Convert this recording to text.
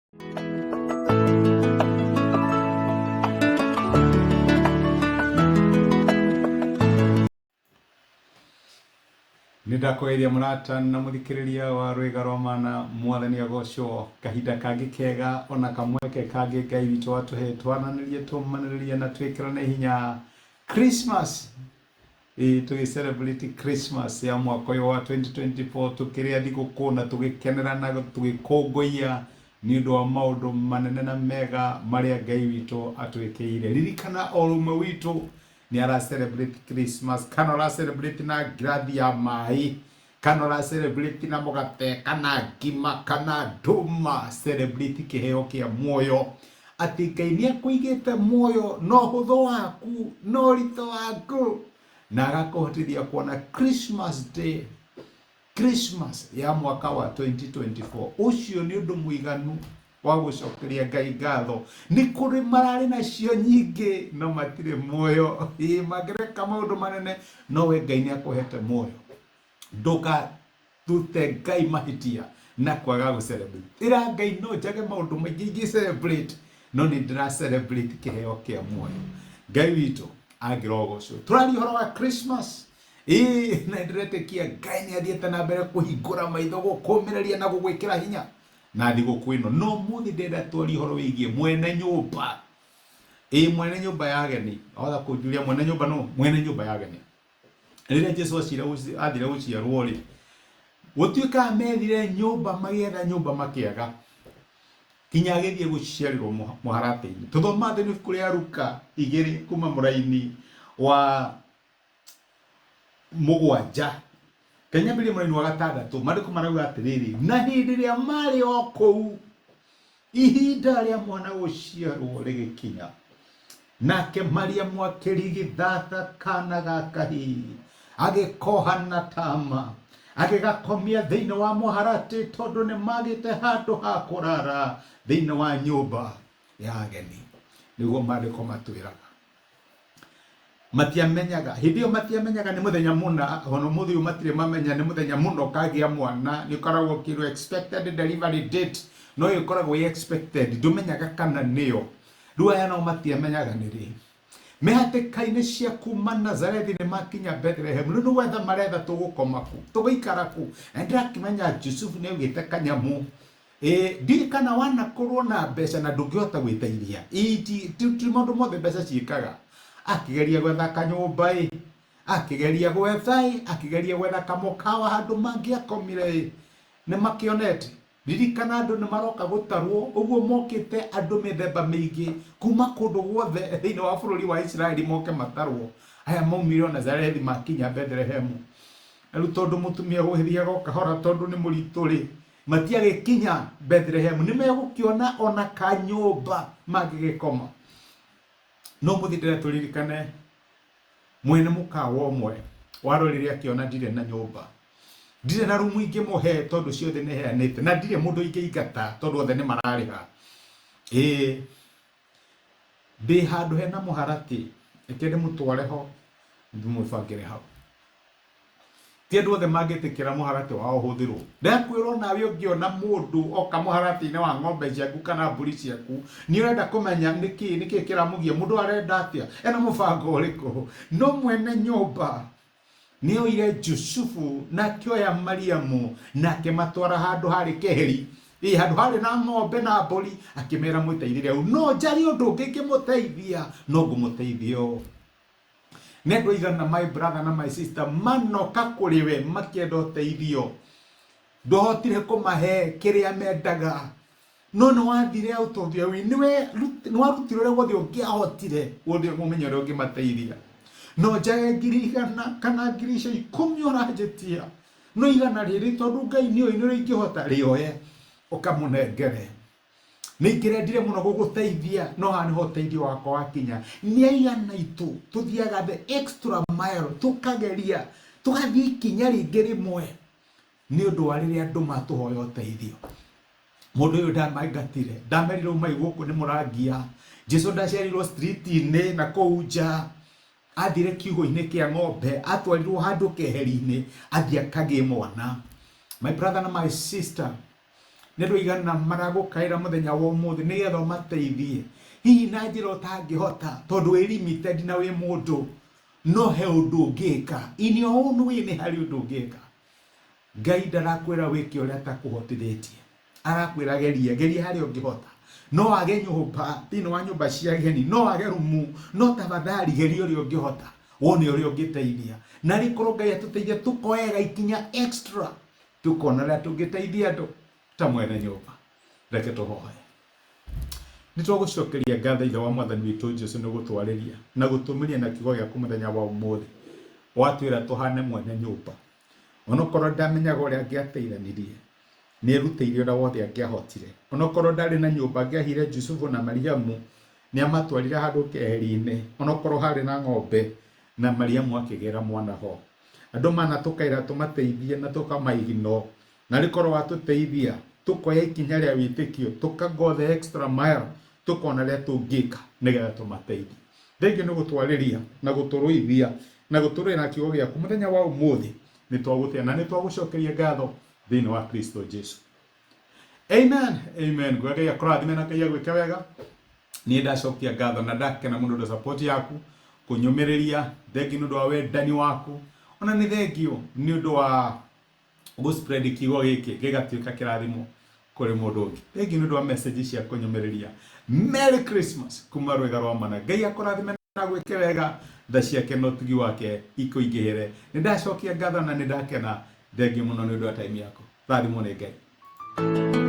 Nĩ ndakũgeithia mũrata na mũthikĩrĩria wa Rwĩga rwa Mana, Mwathani agocwo. Kahinda kangĩ kega ona kamweke kangĩ Ngai witũ atũhe twaranĩrie, tũmanĩrĩrie na twĩkĩrane hinya. Christmas ĩĩ tũgĩ celebrate Christmas ya mwaka ũyũ wa 2024, tũkĩrĩa thigũkũ na tũgĩkenera na tũgĩkũngũiya nĩ ũndũ wa maũndũ manene na mega marĩa Ngai witũ atwĩkĩire. Ririkana o ũmwe witũ nĩ ara celebrate Christmas, kana ũra celebrate na ngirathi ya maĩ, kana ũra celebrate na mũgate kana ngima kana ndũma. Celebrate kĩheo kĩa muoyo, atĩ Ngai nĩ akũigĩte muoyo na ũhũthũ waku na ũritũ waku, na agakũhotithia kuona Christmas day, Christmas ya mwaka wa 2024. Ũcio nĩ ũndũ mũiganu wa gũcokeria Ngai ngatho. Nĩ kũrĩ mararĩ nacio nyingĩ no matirĩ muoyo. Ĩĩ, mangĩreka maũndũ manene, no we Ngai nĩ akũhete muoyo. Ndũkarute Ngai mahĩtia na kwaga gũ celebrate. Ĩra Ngai no njage maũndũ maingĩ ingĩ celebrate, no nĩ ndĩra celebrate kĩheo kĩa muoyo. Ngai witũ angĩrogocwo. Tũraria ũhoro wa Christmas. Ĩĩ, na ndĩretĩkia Ngai nĩ athiĩte na mbere kũhingũra maitho, gũkũmĩrĩria na gũgwĩkĩra hinya na thigũkũ ĩno. No mũthĩ ndĩrenda twarie ũhoro wĩgiĩ mwene nyũmba. Ĩĩ, mwene nyũmba ya ageni. Wahota kũnjũria mwene nyũmba nũ? Mwene nyũmba ya ageni. Rĩrĩa Jesu athire gũciarwo rĩ, gũtuĩkaga methire nyũmba, magĩetha nyũmba makĩaga, kinya agĩthiĩ gũciarĩrwo mũharatĩ-inĩ. Tũthoma thĩinĩ ibuku rĩa Luka 2 kuma mũraini wa 7 kanyambĩrĩria mũraini wa 6, maandĩko marauga atĩrĩrĩ, na hĩndĩ ĩrĩa marĩ o kũu, ihinda rĩa mwana gũciarwo rĩgĩkinya, nake Mariamu akĩrigithatha kana ga kahii, agĩkoha na tama, agĩgakomia thĩinĩ wa mũharatĩ, tondũ nĩ magĩte handũ ha kũrara thĩinĩ wa nyũmba ya ageni. Nĩguo maandĩko matwĩraga. Matiamenyaga hĩndĩ ĩyo, matiamenyaga nĩ mũthenya mũna. Ona ũmũthĩ ũyũ matirĩ mamenya nĩ mũthenya mũna ũkagĩa mwana. Nĩ ũkoragwo ũkĩrwo expected delivery date, no ĩyo ĩkoragwo ĩ expected, ndũmenyaga kana nĩyo. Rĩu aya nao matiamenyaga nĩ rĩ. Mĩhatĩka-inĩ cia kuma Nazarethi nĩ makinya Bethlehem. Rĩu nĩ gwetha maretha, tũgũkoma kũ, tũgũikara kũ? Na nĩndĩrakĩmenya Jusufu nĩ augĩte kanyamũ. Ĩĩ, ndiũĩ kana wanakorwo na mbeca na ndũngĩhota gwĩteithia. Ĩĩ, ti maũndũ mothe mbeca ciĩkaga. Akĩgeria gwetha kanyũmba ĩ, akĩgeria gwetha ĩ, akĩgeria gwetha kamũkawa handũ mangĩakomire ĩ, nĩ makĩonete. Ririkana andũ nĩ maroka gũtarwo, ũguo mokĩte andũ mĩthemba mĩingĩ kuma kũndũ guothe thĩinĩ wa bũrũri wa Isiraeli moke matarwo. Aya maumire o Nazarethi makinya Bethlehemu. Na rĩu tondũ mũtumia gũgĩthiaga o kahora tondũ nĩ mũritũ rĩ, matiagĩkinya Bethlehemu, nĩ megũkĩona ona kanyũmba mangĩgĩkoma. No mũthĩ ndĩrenda tũririkane mwene mũkawa ũmwe warorire akĩona ndirĩ na nyũmba, ndirĩ na rumu ingĩmũhe tondũ ciothe nĩ heanĩte, na ndirĩ mũndũ ingĩingata tondũ othe nĩ mararĩha. Ĩĩ, ndĩ handũ hena mũharatĩ, reke ndĩmũtware ho ndĩmũbangĩre hau. Ti andũ othe mangĩtĩkĩra mũharatĩ wao ũhũthĩrwo. Ndakwĩrwo nawe ũngĩona mũndũ oka mũharatĩ-inĩ wa ng'ombe ciaku kana mbũri ciaku, nĩ ũrenda kũmenya nĩkĩ nĩkĩ kĩramũgia, mũndũ arenda atĩa, ena mũbango ũrĩkũ. No mwene nyũmba nĩ oire Jusufu na akĩoya Mariamu na akĩmatwara handũ harĩ keheri, ĩ handũ harĩ na ng'ombe na mbũri, akĩmera mwĩteithĩre hau. No njarie ũndũ ũngĩ ingĩmũteithia, no ngũmũteithia ũũ. Nĩ andũ aigana, my brother na my sister, manoka kũrĩ we makĩenda ũteithio, ndũhotire kũmahe kĩrĩa mendaga, no nĩ wathire out of your way, nĩ warutire ũrĩa wothe ũngĩahotire, wothe ũmenya ũrĩa ũngĩmateithia. No njage 100,000 kana ngiri icio 10 ũranjĩtia, no 100 rĩrĩ, tondũ Ngai nĩ oĩ nĩ ũrĩa ingĩhota, rĩoye ũkamũnengere. Nĩ ingĩrendire mũno gũgũteithia, no haha nĩho ũteithio wakwa wakinya. Nĩ aigana itũ tũthiaga the extra mile, tũkageria, tũgathiĩ ikinya rĩngĩ rĩmwe nĩ ũndũ wa rĩrĩa andũ matũhoya ũteithio. Mũndũ ũyũ ndamaingatire, ndamerire umai gũkũ nĩ mũrangia. Jesu ndaciarirwo street-inĩ na kũu nja, athire kiugũ-inĩ kĩa ng'ombe, atwarirwo handũ keheri-inĩ, athiĩ akagĩe mwana. My brother na my sister, Nĩ andũ aigana maragũkaĩra mũthenya wa ũmũthĩ nĩgetha ũmateithie, hihi na njĩra ũtangĩhota tondũ wĩ limited na wĩ mũndũ, no he ũndũ ũngĩka. In your own way nĩ harĩ ũndũ ũngĩka. Ngai ndarakwĩra wĩke ũrĩa atakũhotithĩtie, arakwĩra geria, geria harĩa ũngĩhota. No wage nyũmba thĩinĩ wa nyũmba cia ageni, no wage rumu, no tafadhali geria ũrĩa ũngĩhota, wone ũrĩa ũngĩteithia. Na rĩkorwo Ngai atũteithia tũkoega ikinya extra, tũkona ũrĩa tũngĩteithia andũ ta mwene nyũmba. Reke tũhoe. Nĩ twagũcokeria ngatho Ithe wa Mwathani witũ Jesu nĩ gũtwarĩria na gũtũmĩria na kiugo gĩaku mũthenya wa ũmũthĩ. Watwĩra tũhane mwene nyũmba. Onokorwo ndamenyaga ũrĩa angĩateithanirie, nĩ erutĩire ũrĩa wothe angĩahotire. Onokorwo ndarĩ na nyũmba angĩaheire Jusufu na Mariamu, nĩ amatwarire handũ keheri-inĩ, onokorwo harĩ na ng'ombe, na Mariamu akĩgĩra mwana ho. Andũ manatũkaĩra tũmateithie na tũkamaignore, narĩ korwo watũteithia tũkoya ikinya rĩa wĩtĩkio, tũka go the extra mile, tũkona ũrĩa tũngĩka nĩgetha tũmateithie. Thengiũ nĩ gũtwarĩria na gũtũrũithia na gũtũrũĩra na kiugo gĩaku mũthenya wa ũmũthĩ. Nĩ twagũtĩa na nĩ twagũcokeria ngatho thĩinĩ wa Kristo Jesu. Amen, amen. Nguga Ngai akũrathime na Ngai agwĩke wega. Niĩ ndacokia ngatho na ndakena mũno ũndũ support yaku kũnyũmĩrĩria. Thengiũ nĩ ũndũ wa wendani waku, ona nĩ thengiũ nĩ ũndũ wa gũ spread kiugo gĩkĩ gĩgatuĩka kĩrathimo kũrĩ mũndũ ũngĩ. Thengiũ nĩ ũndũ wa message cia kũnyũmĩrĩria. Merry Christmas kuma rwĩga rwa mana. Ngai akũrathime na gwĩke wega, tha ciake na ũtugi wake ikũingĩhĩre. Nĩ ndacokia ngatho na nĩ ndakena. Thengiũ mũno nĩ ũndũ wa time yaku. Rathimwo nĩ Ngai.